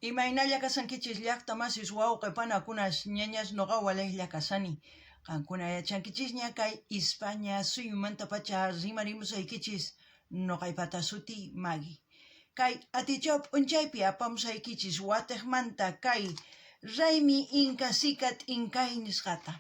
Imaynalla kashankichis llaqta masis wawqe panakunas ñañas noqa walejlla kashani. Qankuna yachankichisña kay Ispaña suyumantapacha rimarimusaykichis noqaypata sutiy Maggie. Kay atichaw p'unchaypi apamusaykichis watejmanta kay raymi Inka Sika T'inkay nisqata.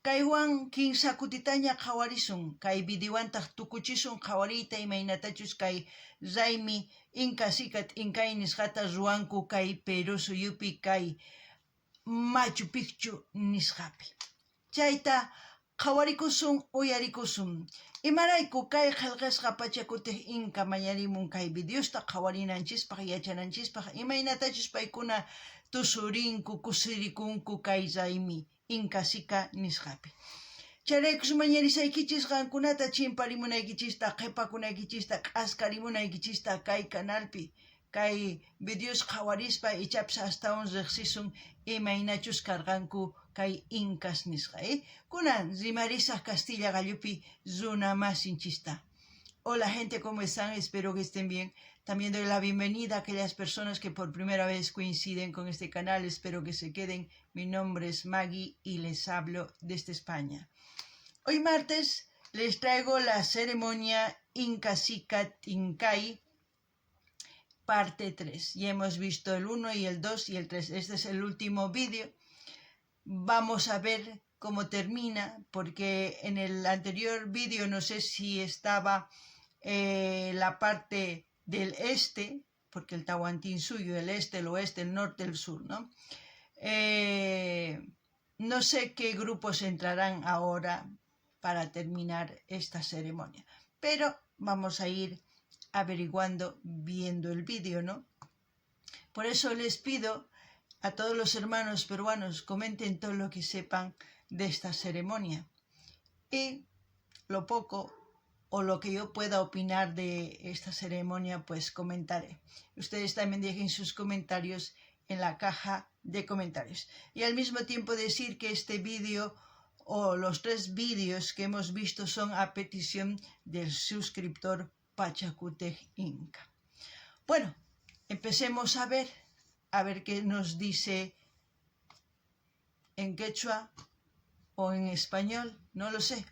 Kaywan kinsa kutitaña qhawarisun, kay videowantaj tukuchisun qhawariyta imaynatachus kay raymi Inka Sika T'inkay nisqata ruwanku kay Perú suyupi kay Machu Picchu nisqapi. Chayta qhawarikusun, uyarikusun. Imarayku kay qhelqasqa Pachakutej Inka mañarimun kay videosta qhawarinanchispaj, yachananchispaj imaynatachus paykuna tusurinku, kusirikunku kay raymi Inka Sika nisqapi. Chayraykus mañarisaykichis qankunata chimparimunaykichista, qhepakunaykichista, k'askarimunaykichista kay canalpi, kay videos qhawarispa ichapis astawan rejsisun imaynachus karqanku kay Inkas nisqa. Kunan rimarisaj Castilla qallupi runa masinchista. Hola gente, ¿cómo están? Espero que estén bien. También doy la bienvenida a aquellas personas que por primera vez coinciden con este canal. Espero que se queden. Mi nombre es Maggie y les hablo desde España. Hoy martes les traigo la ceremonia Inca Sika T'inkay parte 3. Ya hemos visto el 1 y el 2 y el 3. Este es el último vídeo. Vamos a ver cómo termina, porque en el anterior vídeo no sé si estaba la parte del este, porque el Tahuantinsuyo, el este, el oeste, el norte, el sur, ¿no? No sé qué grupos entrarán ahora para terminar esta ceremonia, pero vamos a ir averiguando viendo el vídeo, ¿no? Por eso les pido a todos los hermanos peruanos, comenten todo lo que sepan de esta ceremonia y lo poco o lo que yo pueda opinar de esta ceremonia, pues comentaré. Ustedes también dejen sus comentarios en la caja de comentarios. Y al mismo tiempo decir que este vídeo o los tres vídeos que hemos visto son a petición del suscriptor Pachacútec Inca. Bueno, empecemos a ver qué nos dice en quechua o en español, no lo sé,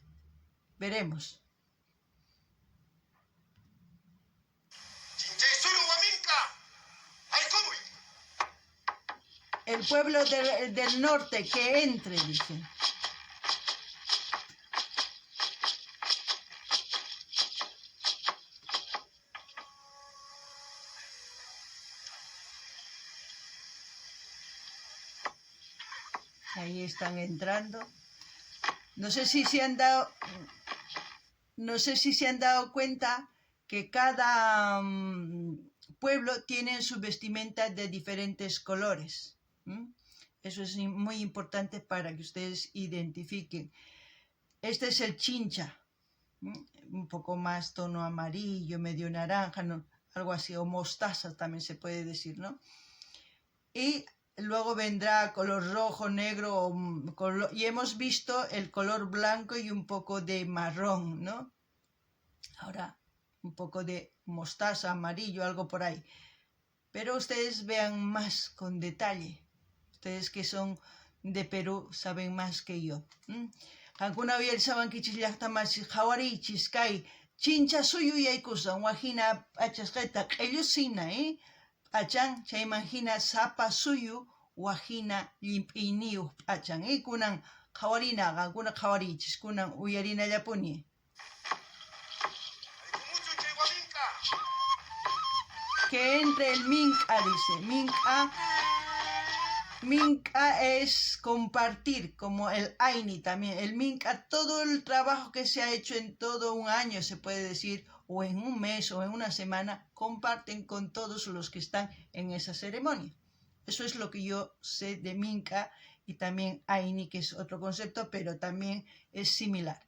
veremos. El pueblo del norte que entre, dicen. Ahí están entrando. No sé si se han dado, no sé si se han dado cuenta que cada pueblo tiene su vestimenta de diferentes colores. Eso es muy importante para que ustedes identifiquen. Este es el chincha, un poco más tono amarillo, medio naranja, ¿no? Algo así, o mostaza también se puede decir, ¿no? Y luego vendrá color rojo, negro, y hemos visto el color blanco y un poco de marrón, ¿no? Ahora un poco de mostaza, amarillo, algo por ahí. Pero ustedes vean más con detalle. Ustedes que son de Perú saben más que yo. Qankuna uyarisawankichis llaqta masi qhawariychis kay chincha suyu yaykusan wajina p'achasqeta q'ellusina, p'achan chayman hina sapa suyu wajina llimp'iyniyuq p'achan. Kunan qhawarina, qankuna qhawariychis, kunan uyarinallapuni. Que entre el minka, dice. Minka, minka es compartir, como el aini también. El minka, todo el trabajo que se ha hecho en todo un año, se puede decir, o en un mes o en una semana, comparten con todos los que están en esa ceremonia. Eso es lo que yo sé de minka y también aini, que es otro concepto, pero también es similar.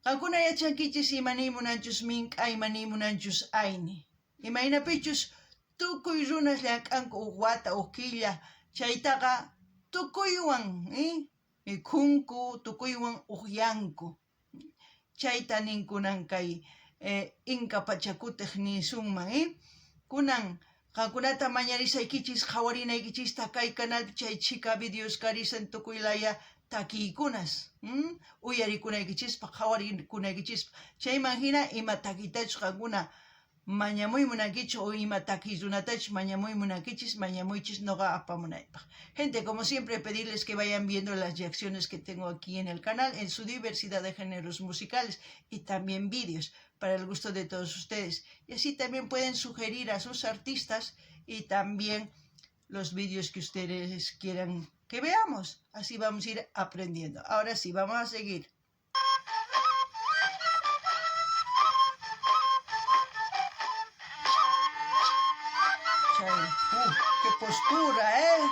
Qankuna yachankichis imanimunanchus minka, imanimunanchus aini. Imaynapichus tukuy runas llank'anku uj wata, uj killa, chaytaqa tukuywan, mikhunku, tukuywan ujyanku. Chayta ninkunan kay Inka Pachakutej nisunman, Kunan Qankunata mañarisaykichis qhawarinaykichista kay canalpi chay chhika videos karisan tukuy laya takiykunas, uyarikunaykichispaq, qhawarikunaykichispaq. Chayman hina ima takiytachus qankuna mañamuy munankichis o ima takiy runatachus mañamuy munankichis, mañamuychis noqa apamunaypaq. Gente, como siempre, pedirles que vayan viendo las reacciones que tengo aquí en el canal, en su diversidad de géneros musicales y también vídeos para el gusto de todos ustedes. Y así también pueden sugerir a sus artistas y también los vídeos que ustedes quieran que veamos. Así vamos a ir aprendiendo. Ahora sí, vamos a seguir. ¡Qué postura, eh!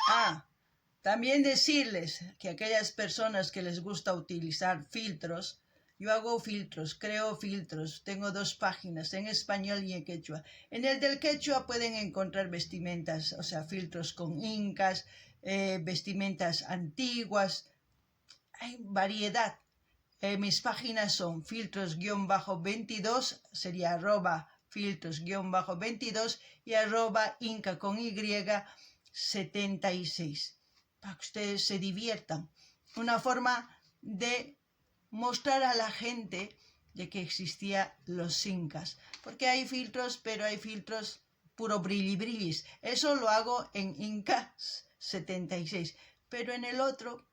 Ah, también decirles que aquellas personas que les gusta utilizar filtros, yo hago filtros, creo filtros, tengo dos páginas en español y en quechua. En el del quechua pueden encontrar vestimentas, o sea, filtros con incas, vestimentas antiguas, hay variedad. Mis páginas son filtros-22, sería arroba filtros-22 y arroba inca con Y 76, para que ustedes se diviertan. Una forma de mostrar a la gente de que existía los incas, porque hay filtros, pero hay filtros puro brilli brillis. Eso lo hago en Inca 76, pero en el otro,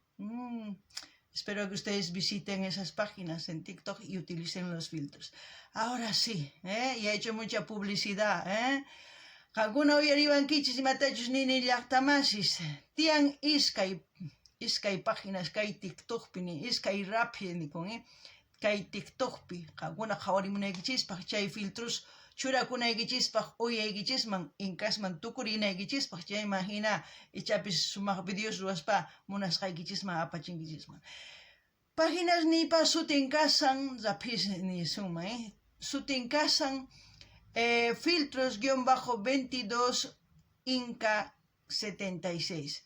espero que ustedes visiten esas páginas en TikTok y utilicen los filtros. Ahora sí, ¿eh? Y he hecho mucha publicidad, ¿eh? Qankuna uyariwankichis imatachus nini llaqtamasis. Tiyan iskay, iskay páginas kay TikTokpi ni iskay raphi nikun, ¿eh? Kay TikTokpi qankuna qhawarimunaykichispaq chay filtros churakunaykichispaq uyaykichisman inkasman tukurinaykichispaq chayman hina ichapis sumaq videos ruwaspa munasqaykichisman apachinkichisman. Páginas niypa sutin kasan raphis nisunman, ¿eh? Sutin kasan filtros-22 Inca 76.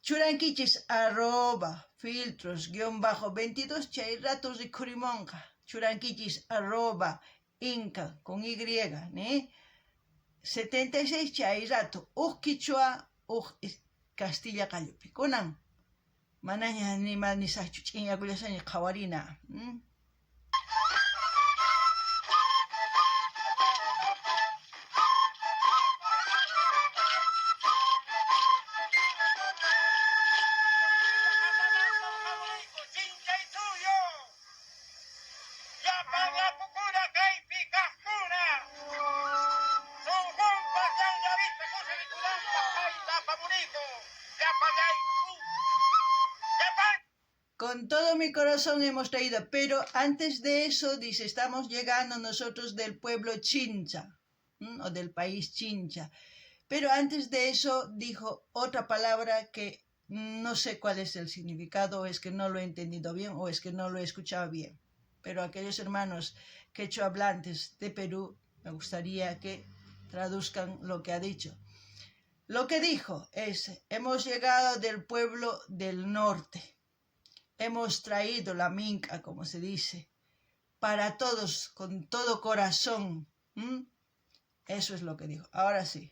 Churankichis arroba filtros-22 chay rato rikhurimonqa. Churankichis arroba Inca con Y, ¿ne? 76 chay rato. Uj quichua, uj Castilla qallupi. Kunan manaña nima nisaqchu ch'inyakullashaña qhawarina. Con todo mi corazón hemos traído, pero antes de eso, dice, estamos llegando nosotros del pueblo Chincha, o del país Chincha. Pero antes de eso dijo otra palabra que no sé cuál es el significado, o es que no lo he entendido bien, o es que no lo he escuchado bien. Pero aquellos hermanos quechua hablantes de Perú, me gustaría que traduzcan lo que ha dicho. Lo que dijo es, hemos llegado del pueblo del norte. Hemos traído la minca, como se dice, para todos, con todo corazón. Eso es lo que dijo. Ahora sí.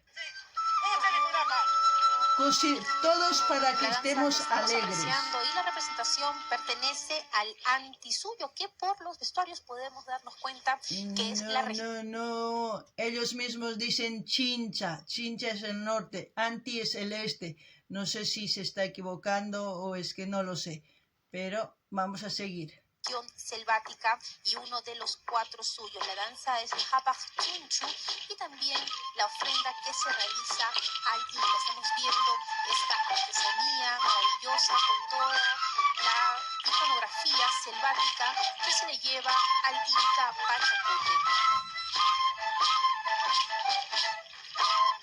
Todos para que La danza estemos que estamos alegres. apreciando y la representación pertenece al antisuyo, que por los vestuarios podemos darnos cuenta que es la No, región. no, no. Ellos mismos dicen chincha. Chincha es el norte, anti es el este. No sé si se está equivocando o es que no lo sé, pero vamos a seguir. Selvática y uno de los cuatro suyos. La danza es el Japaj Chinchu y también la ofrenda que se realiza al Inca. Estamos viendo esta artesanía maravillosa con toda la iconografía selvática que se le lleva al Inca Pachacuti.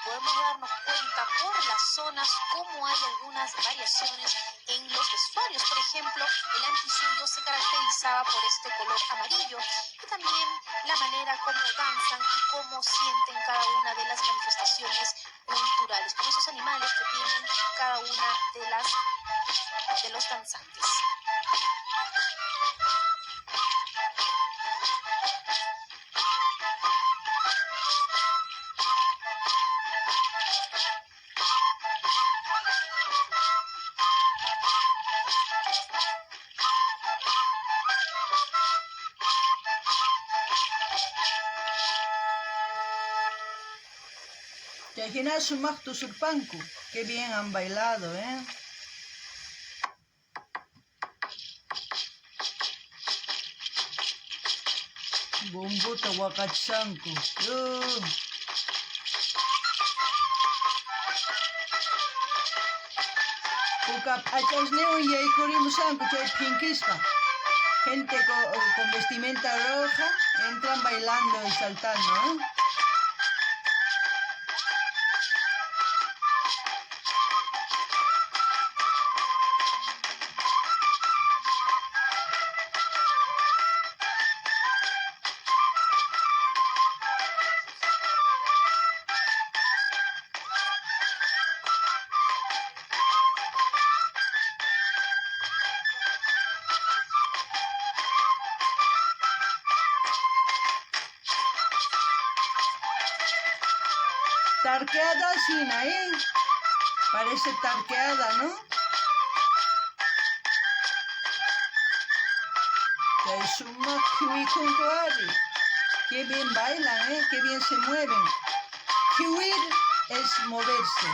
Podemos darnos cuenta por las zonas cómo hay algunas variaciones en los vestuarios. Por ejemplo, el antisuyo se caracterizaba por este color amarillo y también la manera como danzan y cómo sienten cada una de las manifestaciones culturales, con esos animales que tienen cada una de las de los danzantes. Chay hina sumaq tusurpanku. Qué bien han bailado, eh? Bombuta waqachishanku. Puka p'achasniwan yaykurimushanku chay phinkisqa. Gente con vestimenta roja entran bailando y saltando, ¿eh? Tarqueada hina, ¿eh? Parece tarqueada, ¿no? Chay sumaq khiwikunku ari. Qué bien bailan, ¿eh? Qué bien se mueven. Khiwir es moverse.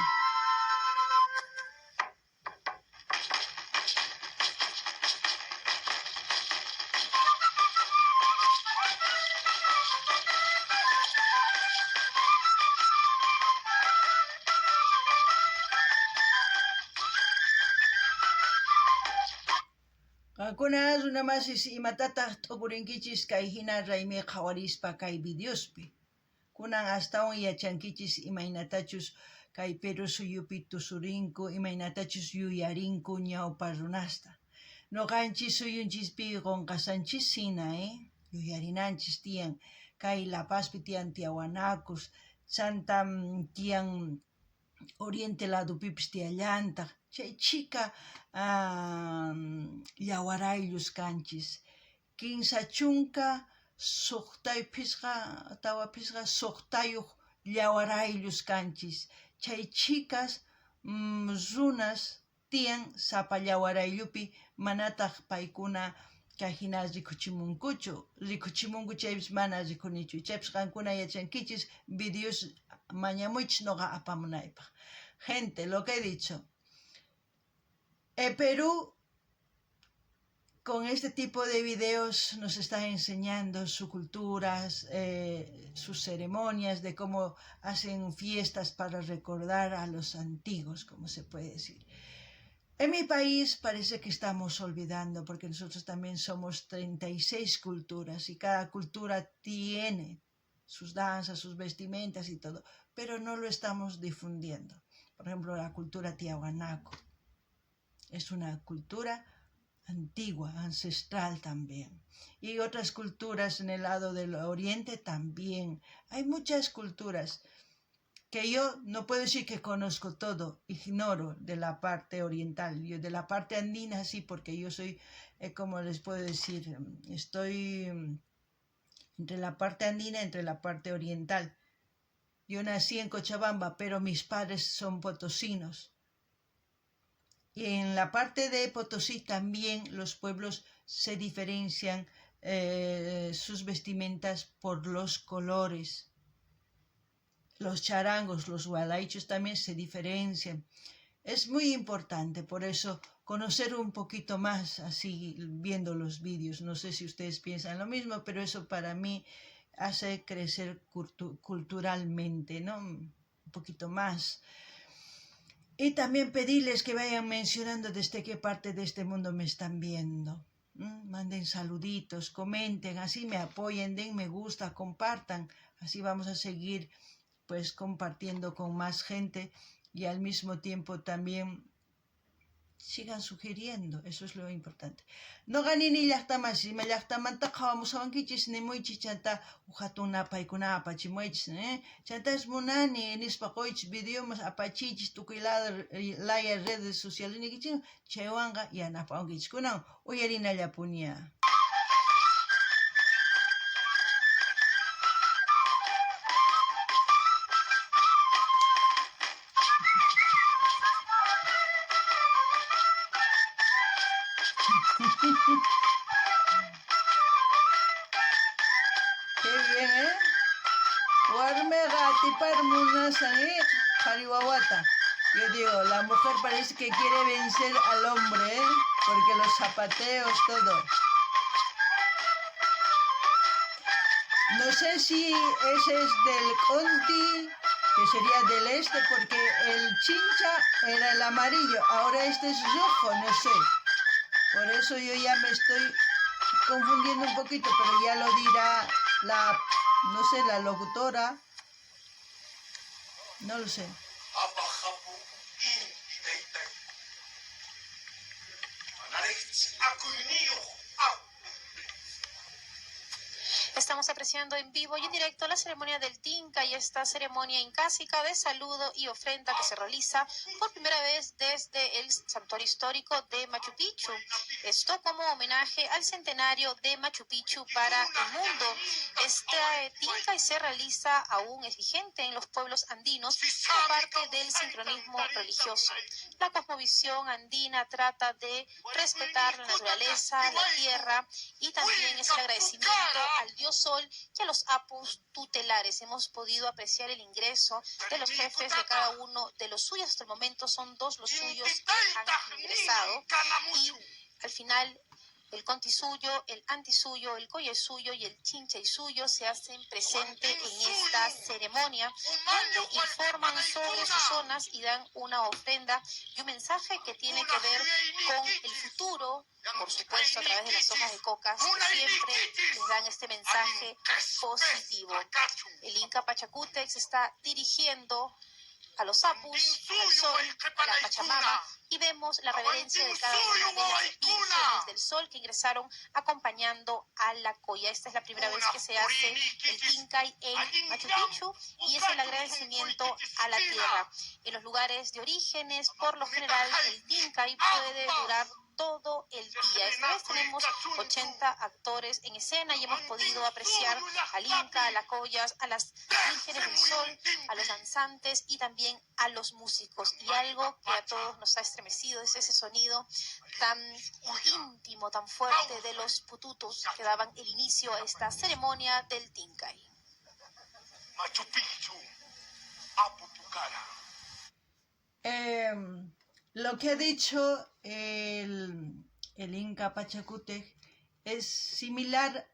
Qankuna runa masis imatataq t'ukurinkichis kay hina raymi qhawarispa kay videospi? Kunan astawan yachankichis imaynatachus kay Perú suyupi tusurinku, imaynatachus yuyarinku ñawpa runasta. Noqanchis suyunchispi qunqasanchis hina, eh? Yuyarinanchis tiyan kay La Pazpi tiyan Tiahuanacos, chanta tiyan Oriente ladupipis tiyallantaq, chay chhika llawaraylus kanchis. Kinsa chunka suqtayuq phisqa tawa phisqa suqtayuq llawaraylus kanchis. Chay chhikas runas tiyan sapa llawaraylupi manataq paykuna kay hina rikuchimunkuchu. Rikuchimunku chaypis mana rikunichu. Chaypis qankuna yachankichis videos mañamuychis noqa apamunaypaq. Gente, lo que he dicho. En Perú, con este tipo de videos nos están enseñando su culturas, sus ceremonias, de cómo hacen fiestas para recordar a los antiguos, como se puede decir. En mi país parece que estamos olvidando, porque nosotros también somos 36 culturas y cada cultura tiene sus danzas, sus vestimentas y todo, pero no lo estamos difundiendo. Por ejemplo, la cultura tiahuanaco es una cultura antigua, ancestral también. Y otras culturas en el lado del oriente también. Hay muchas culturas que yo no puedo decir que conozco todo, ignoro de la parte oriental. Yo de la parte andina sí, porque yo soy, como les puedo decir, estoy entre la parte andina y entre la parte oriental. Yo nací en Cochabamba, pero mis padres son potosinos. Y en la parte de Potosí también los pueblos se diferencian sus vestimentas por los colores. Los charangos, los gualaichos también se diferencian. Es muy importante, por eso, conocer un poquito más así viendo los vídeos. No sé si ustedes piensan lo mismo, pero eso para mí hace crecer culturalmente, ¿no? Un poquito más. Y también pedirles que vayan mencionando desde qué parte de este mundo me están viendo. Manden saluditos, comenten, así me apoyen, den me gusta, compartan. Así vamos a seguir pues compartiendo con más gente y al mismo tiempo también sigan sugiriendo, eso es lo importante. Noqa nini llaqtaman ima llaqtamanta qhawamushawankichis nimuychis chanta uj hatun napaykuna apachimuychis, eh? Chantas munani nispa quychis videomas apachiychis tukuy laya redes sociales niykichis chaywanqa yanapawankichis. Kunan uyarinallapuña. Qué bien, ¿eh? Warmeqa Atipar munashan, ¿eh? Qhari wawata. Yo digo, la mujer parece que quiere vencer al hombre, ¿eh? Porque los zapateos, todo. No sé si ese es del Conti, que sería del este, porque el chincha era el amarillo, ahora este es rojo, no sé. Por eso yo ya me estoy confundiendo un poquito, pero ya lo dirá la, no sé, la locutora. No lo sé. Estamos apreciando en vivo y en directo la ceremonia del Tinka y esta ceremonia incásica de saludo y ofrenda que se realiza por primera vez desde el santuario histórico de Machu Picchu. Esto como homenaje al centenario de Machu Picchu para el mundo. Este Tinka se realiza aún es vigente en los pueblos andinos como parte del sincronismo religioso. La cosmovisión andina trata de respetar la naturaleza, la tierra y también es el agradecimiento al dios Sol y a los apus tutelares. Hemos podido apreciar el ingreso de los jefes de cada uno de los suyos. Hasta el momento son dos los suyos que han ingresado y al final el contisuyo, el antisuyo, el collasuyo y el chinchaysuyo se hacen presente en esta ceremonia, donde informan sobre sus zonas y dan una ofrenda y un mensaje que tiene que ver con el futuro, por supuesto, a través de las hojas de cocas, que siempre les dan este mensaje positivo. El Inca Pachacútec está dirigiendo a los apus, al sol, a la Pachamama, y vemos la reverencia de cada una de las vírgenes del sol que ingresaron acompañando a la coya. Esta es la primera vez que se hace el Tinkay en Machu Picchu y es el agradecimiento a la tierra. En los lugares de orígenes, por lo general, el Tinkay puede durar todo el día. Esta vez tenemos 80 actores en escena y hemos podido apreciar al Inca, a las collas, a las vírgenes del sol, a los danzantes y también a los músicos. Y algo que a todos nos ha estremecido es ese sonido tan íntimo, tan fuerte de los pututos que daban el inicio a esta ceremonia del Tinkay. Machu Picchu, Apu Pukara. Lo que ha dicho el Inca Pachacútec es similar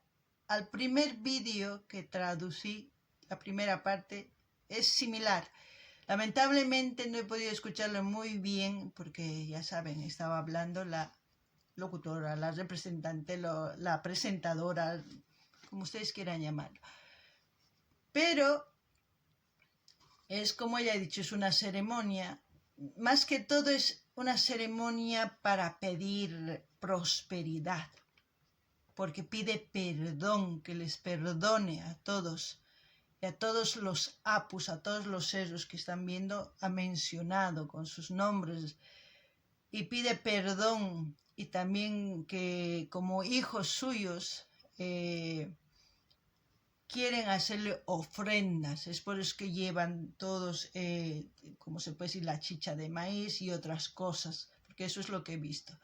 al primer vídeo que traducí, la primera parte es similar. Lamentablemente no he podido escucharlo muy bien porque, ya saben, estaba hablando la locutora, la representante, la presentadora, como ustedes quieran llamarlo. Pero es como ella ha dicho, es una ceremonia. Más que todo es una ceremonia para pedir prosperidad, porque pide perdón, que les perdone a todos y a todos los apus, a todos los cerros que están viendo, ha mencionado con sus nombres, y pide perdón, y también que como hijos suyos quieren hacerle ofrendas. Es por eso que llevan todos, como se puede decir, la chicha de maíz y otras cosas, porque eso es lo que he visto.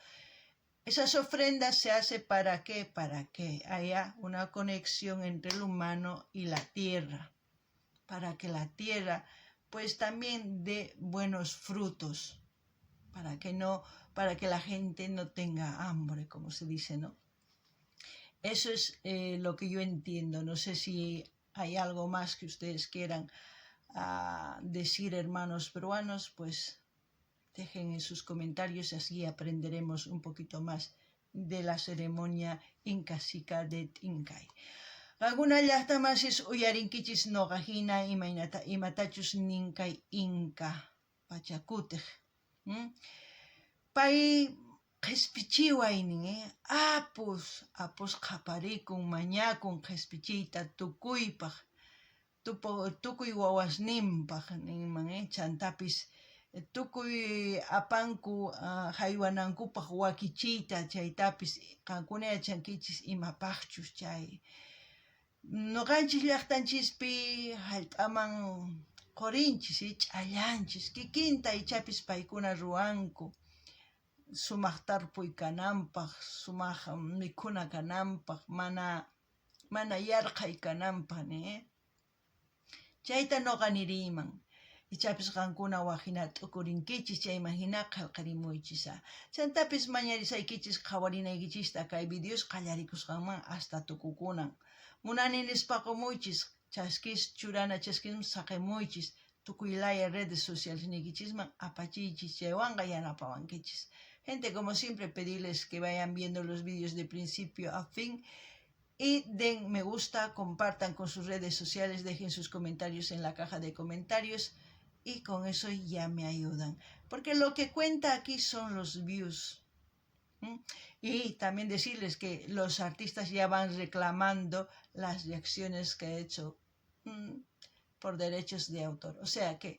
Esas ofrendas se hacen ¿para qué? Para que haya una conexión entre el humano y la tierra, para que la tierra pues también dé buenos frutos, para que la gente no tenga hambre, como se dice, ¿no? Eso es lo que yo entiendo. No sé si hay algo más que ustedes quieran decir, hermanos peruanos, pues dejen en sus comentarios y así aprenderemos un poquito más de la ceremonia incasica de Tinkay. Qankuna llaqta masis uyarinkichis noqa hina imaynata imatachus ninkay Inca Pachacútec. Pay qhispichiway nin, apus, apus qhaparikun, mañakun qhispichiyta tukuypaq, tukuy wawasninpaq ninman, chantapis tukuy apanku haywanankupaq wakichiyta chaytapis qankuna yachankichis imapaqchus chay. Noqanchis llaqtanchispi hallp'aman qorinchis, ch'allanchis, kikinta ichapis paykuna ruwanku sumaq tarpuy kananpaq, sumaq mikhuna kananpaq, mana yarqhay kananpaq, ne? Chayta noqa niriyman. Ichapis qankuna waj jina t'ukurinkichis, chayman jina qhelqarimuychis. Chantapis mañarisaykichis qhawarinaykichista kay videos qallarikusqanman hasta tukukunan. Munani nispa qomuychis, chaskis churana chaskisman saqemuychis, tukuy laya redes socialesniykichisman apachiychis, chaywanqa yanapawankichis. Gente, como siempre, pedirles que vayan viendo los vídeos de principio a fin y den me gusta, compartan con sus redes sociales, dejen sus comentarios en la caja de comentarios y con eso ya me ayudan. Porque lo que cuenta aquí son los views. Y también decirles que los artistas ya van reclamando las reacciones que he hecho por derechos de autor. O sea que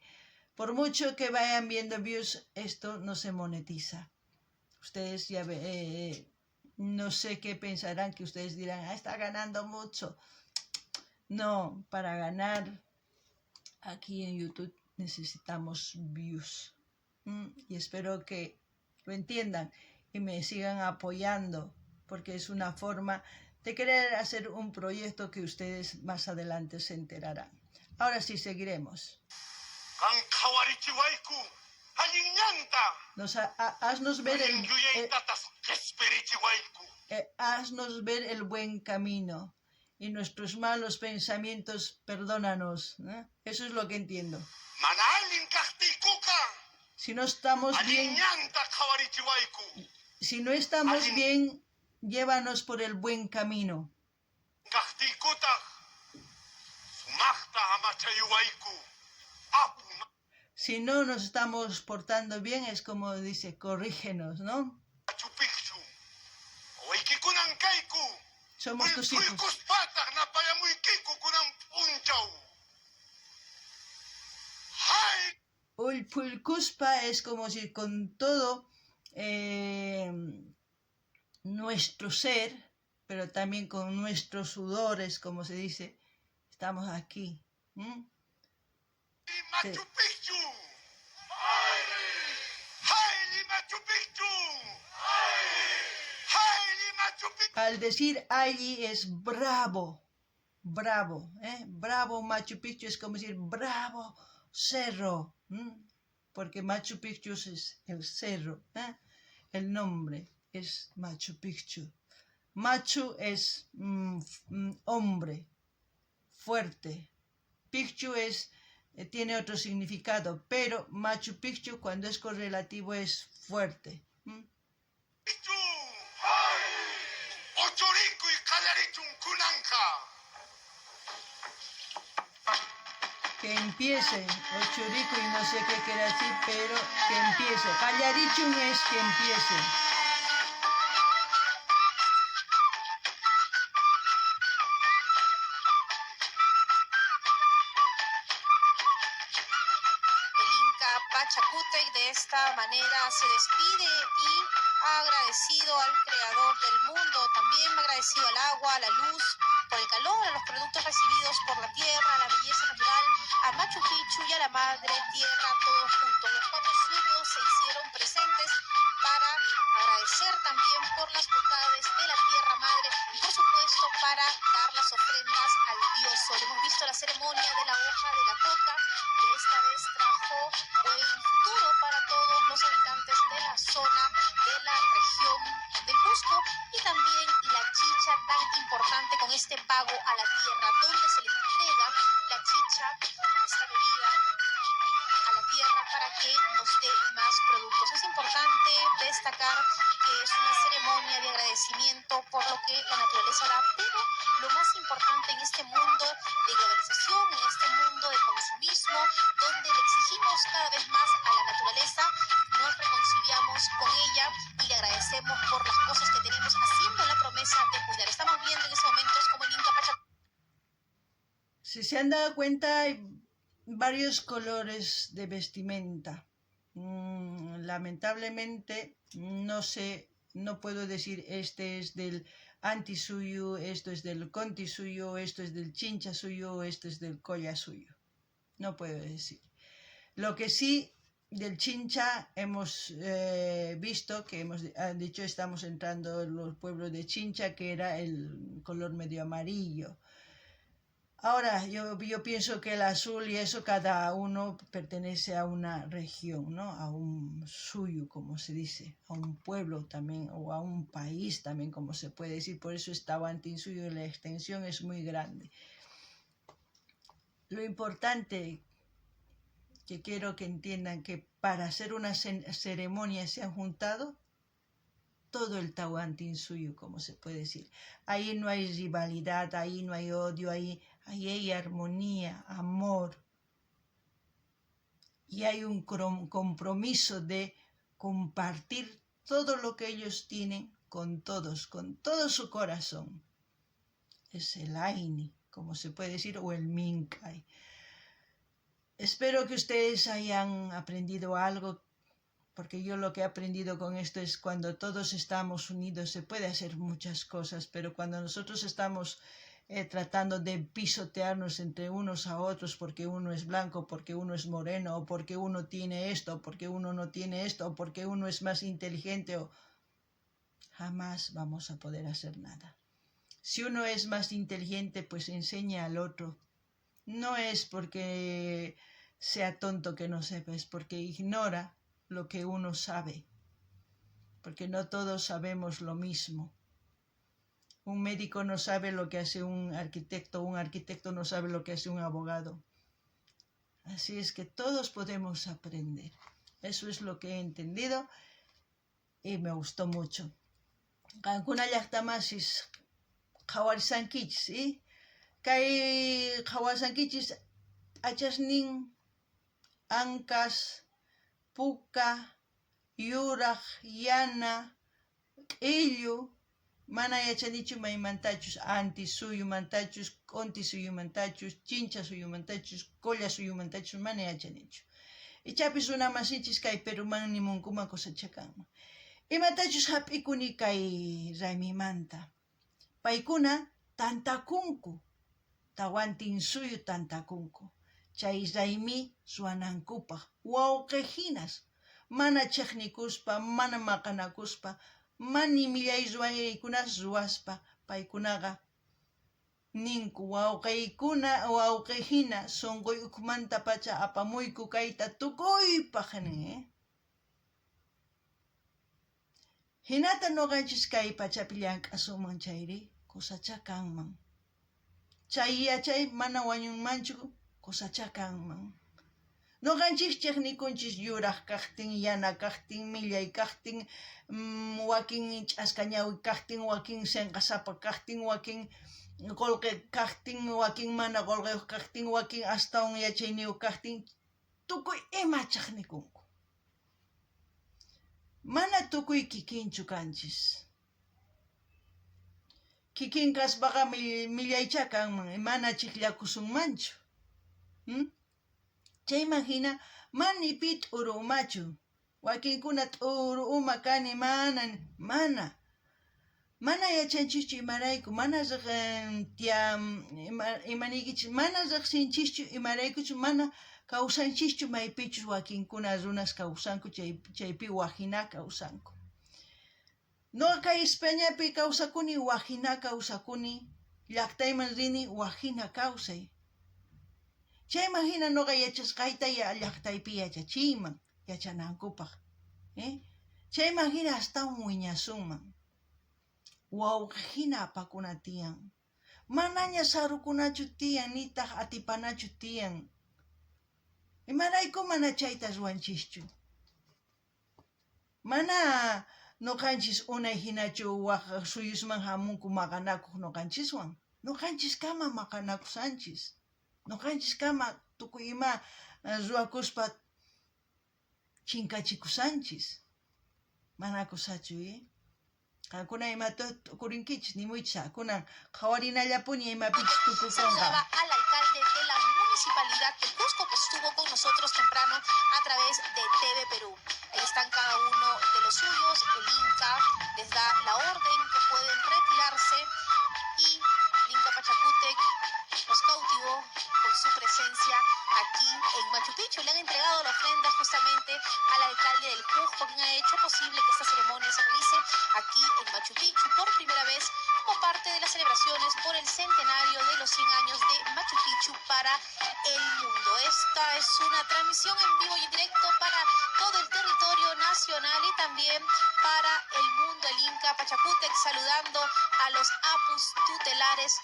por mucho que vayan viendo views, esto no se monetiza. Ustedes ya no sé qué pensarán, que ustedes dirán, ah, está ganando mucho. No, para ganar aquí en YouTube necesitamos views. Y espero que lo entiendan y me sigan apoyando, porque es una forma de querer hacer un proyecto que ustedes más adelante se enterarán. Ahora sí, seguiremos. Haznos ver haznos ver el buen camino y nuestros malos pensamientos, perdónanos, ¿eh? Eso es lo que entiendo. Si no estamos bien, si no estamos bien, llévanos por el buen camino. Si no nos estamos portando bien, es como dice, corrígenos, ¿no? Somos tus hijos. Ulpulcuspa es como si con todo nuestro ser, pero también con nuestros sudores, como se dice, estamos aquí. Machu Picchu. Machu Picchu. Machu Picchu. Al decir allí es bravo, bravo, ¿eh? Bravo Machu Picchu es como decir bravo cerro, porque Machu Picchu es el cerro, ¿eh? El nombre es Machu Picchu. Machu es hombre, fuerte. Picchu tiene otro significado, pero Machu Picchu cuando es correlativo es fuerte. Que empiece, Ochorico y no sé qué quiere decir, pero que empiece. Callarichun es que empiece. El Inca Pachacútec de esta manera se despide y ha agradecido al creador del mundo, también ha agradecido al agua, a la luz, por el calor, a los productos recibidos por la tierra, a la belleza natural, a Machu Picchu y a la madre tierra, todos juntos. Los cuatro suyos se hicieron presentes para agradecer también por las bondades de la tierra madre y por supuesto para dar las ofrendas al dios sol. Hemos visto la ceremonia de la hoja de la coca, que esta vez trajo buen futuro para todos los habitantes de la zona de la región del Cusco, y también la chicha tan importante con este pago a la tierra, donde se le entrega la chicha, esta bebida, a la tierra para que nos dé más productos. Es importante destacar que es una ceremonia de agradecimiento por lo que la naturaleza da, pero lo más importante en este mundo de globalización, en este mundo de consumismo, donde le exigimos cada vez más a la naturaleza, nos reconciliamos con ella y le agradecemos por las cosas que tenemos, haciendo la promesa de cuidar. Estamos viendo en estos momentos como el Inca Pachacútec. Si se han dado cuenta, hay varios colores de vestimenta. Lamentablemente, no sé, no puedo decir este es del Antisuyu, esto es del Contisuyo, esto es del Chinchasuyo, esto es del Collasuyo. No puedo decir. Lo que sí, del Chincha hemos visto que hemos han dicho estamos entrando en los pueblos de Chincha, que era el color medio amarillo. Ahora, yo pienso que el azul y eso, cada uno pertenece a una región, ¿no? A un suyu, como se dice, a un pueblo también, o a un país también, como se puede decir. Por eso es Tahuantinsuyo, la extensión es muy grande. Lo importante que quiero que entiendan que para hacer una ceremonia se han juntado todo el Tahuantinsuyo, como se puede decir. Ahí no hay rivalidad, ahí no hay odio, ahí hay armonía, amor. Y hay un compromiso de compartir todo lo que ellos tienen con todos, con todo su corazón. Es el Ayni, como se puede decir, o el Minkay. Espero que ustedes hayan aprendido algo, porque yo lo que he aprendido con esto es cuando todos estamos unidos se puede hacer muchas cosas, pero cuando nosotros estamos tratando de pisotearnos entre unos a otros porque uno es blanco, porque uno es moreno, o porque uno tiene esto, o porque uno no tiene esto, o porque uno es más inteligente, o jamás vamos a poder hacer nada. Si uno es más inteligente, pues enseña al otro. No es porque sea tonto que no sepa, es porque ignora lo que uno sabe, porque no todos sabemos lo mismo. Un médico no sabe lo que hace un arquitecto no sabe lo que hace un abogado. Así es que todos podemos aprender. Eso es lo que he entendido y me gustó mucho. Qankuna llaqtamasis qhawarisankichis, ¿eh? Kay qhawasankichis p'achasnin ankas, puka, yuraj, yana, q'illu, mana yachanichu maymantachus, anti suyumantachus, k'unti suyumantachus, chincha suyumantachus, kolla suyumantachus, mana yachanichu. Ichapis runa masinchis kay Peruman nimunkuman cosechakanman. Imatachus hap'ikuni kay raymimanta. Paykuna tantakunku, Tahuantinsuyu tantakunku. Chay raymi ruwanankupaj wawqijinas, mana chejnikuspa, mana maqanakuspa, mani millay ruwaykunas ruwaspa, paykunaqa ninku wawqiykuna wawqijina sunquy ukhumanta pacha apamuyku kayta tukuypaj nin, ¿eh? Hinata noqanchis kay pachapi llank'asunman chayri kusacha kanman. Chay yachay mana wañunmanchu kusacha kanman. Noqanchis chejnikunchis yuraj kajtin, yana kajtin, millay kajtin, wakin ch'aska ñawi kajtin, wakin senqasapa kajtin, wakin qolqe kajtin, wakin mana qolqeyuq kajtin, wakin astawan yachayniyuq kajtin, tukuy ima chejnikunku. Mana tukuy kikinchu kanchis. Kikin kaspaqa millaycha kanman, mana chikllakusunmanchu. Chayman hina mani pi t'uru umachu. Wakinkuna t'uru uma kani mana, mana. Mana yachanchischu imarayku, mana imaniykichis, mana riqsinchischu imaraykuchu, mana kawsanchischu maypichus wakinkuna runas kawsanku, chaypi wajina kawsanku. Noqa kay Españapi kawsakuni, wajina kawsakuni, llaqtayman rini, wajina kawsay. Chayman hina noqa yachasqayta llaqtaypi yachachiyman, yachanankupaj. Chayman hina astawan wiñasunman. Wawqijina apakuna tiyan. Manaña sarukunachu tiyan, nitaq atipanachu tiyan. Imarayku mana chayta ruwanchischu. Mana noqanchis unay hinachu waj suyusman hamunku maqanakuq noqanchiswan. Noqanchis kama maqanakusanchis. Noqanchis kama tukuy ima ruwakuspa chinkachikusanchis. Mana kusachu, ¿eh? Qankuna imata tukurinkichis, nimuychis, kunan qhawarinallapuni imapichis tukukunqa. Saludaba al alcalde de la municipalidad de Cusco, que estuvo con nosotros temprano a través de TV Perú. Ahí están cada uno de los suyos. El Inca les da la orden que pueden retirarse y el Inca Pachacútec nos cautivó con su presencia aquí en Machu Picchu. Le han entregado la ofrenda justamente al alcalde del Cusco, quien ha hecho posible que esta ceremonia se realice aquí en Machu Picchu por primera vez como parte de de las celebraciones por el centenario de los 100 años de Machu Picchu para el mundo. Esta es una transmisión en vivo y en directo para todo el territorio nacional y también para el mundo. El Inca Pachacútec saludando a los apus tutelares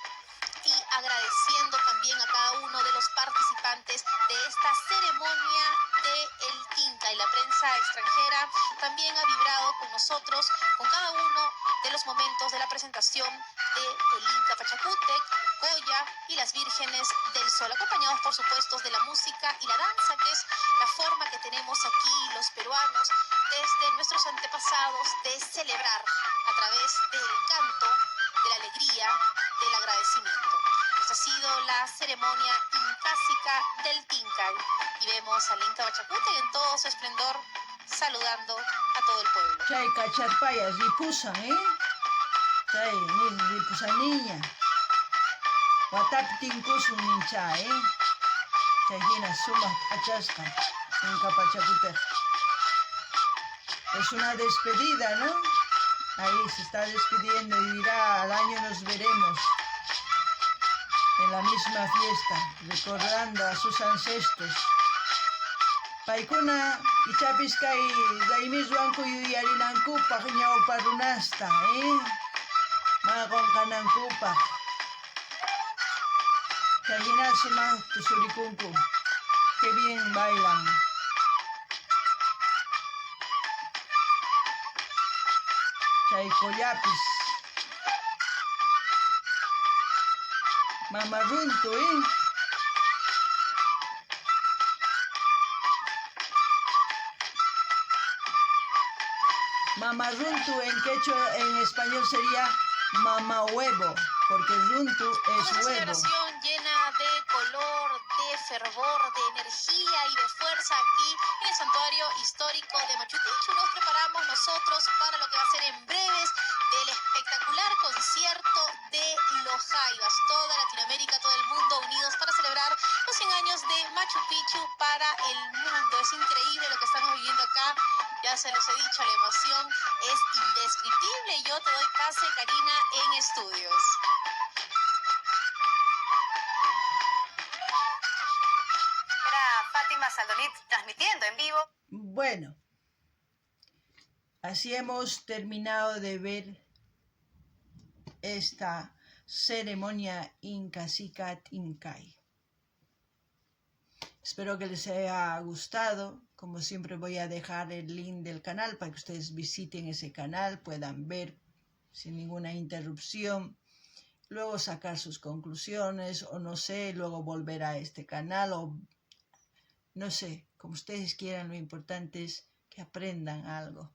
y agradeciendo también a cada uno de los participantes de esta ceremonia de el Tinka. Y la prensa extranjera también ha vibrado con nosotros, con cada uno de los momentos de la presentación de el Inca Pachacútec, Goya y las Vírgenes del Sol, acompañados por supuesto de la música y la danza, que es la forma que tenemos aquí los peruanos desde nuestros antepasados de celebrar a través del canto, de la alegría, del agradecimiento. Esta ha sido la ceremonia incásica del Tinkay y vemos al Inca Pachacútec en todo su esplendor saludando a todo el pueblo. Chay kacharpaya ripusan, ¿eh? Chay ripusaniña. Watapi tinkusun nincha, ¿eh? Chay hina sumaq p'achasqa Inca Pachacútec. Es una despedida, ¿no? Ahí se está despidiendo y dirá, al año nos veremos en la misma fiesta, recordando a sus ancestros. Paykuna ichapis kay raymiswanku yuyarinankupaj ñawpa runasta, ¿eh? Mana qonqanankupaj. Chay hina sumaq tusurikunku. Qué bien bailan. Chay qollapis. Mama runtu, ¿eh? Mama runtu en quechua, en español sería mama huevo, porque runtu es Una huevo. celebración llena de color, de fervor, de energía y de fuerza aquí en el santuario histórico de Machu Picchu. Nos preparamos nosotros para lo que va a ser en breves del espectacular concierto de los Jaivas. Toda Latinoamérica, todo el mundo unidos para celebrar los 100 años de Machu Picchu para el mundo. Es increíble lo que estamos viviendo acá. Ya se los he dicho, la emoción es indescriptible. Yo te doy pase, Karina, en estudios. Era Fátima Saldonit transmitiendo en vivo. Bueno, así hemos terminado de ver esta ceremonia Incasica Tinkay. Espero que les haya gustado. Como siempre voy a dejar el link del canal para que ustedes visiten ese canal, puedan ver sin ninguna interrupción, luego sacar sus conclusiones o no sé, luego volver a este canal o no sé, como ustedes quieran, lo importante es que aprendan algo.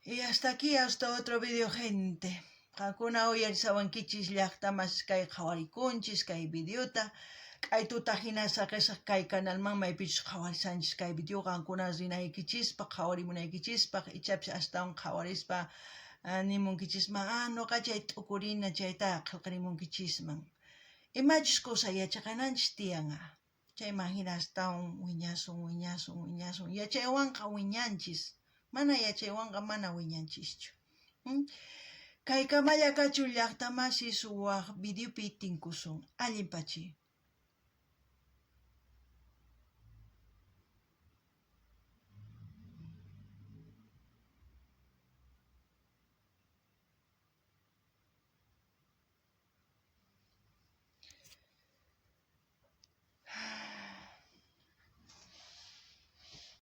Y hasta aquí, hasta otro video, gente. Qankuna uyarisawankichis llaqtamas kay qhawarikunchis kay videota. K'aytuta hina saqesaq kay kanalman maypichus qhawarisanchis kay video qankuna rinaykichispaq qhawarimunaykichispaq ichapis astawan qhawarispa nimunkichisman, ah, noqa chay t'ukurina chayta qhelqarimunkichisman. Imachus kusa yachaqananchis tiyan, ah. Chayman hina astawan wiñasun, wiñasun, wiñasun. Yachaywanqa wiñanchis. Mana yachaywanqa mana wiñanchischu. Kaykamalla kachun llaqtamasis waj videopi tinkusun. Allin pachi.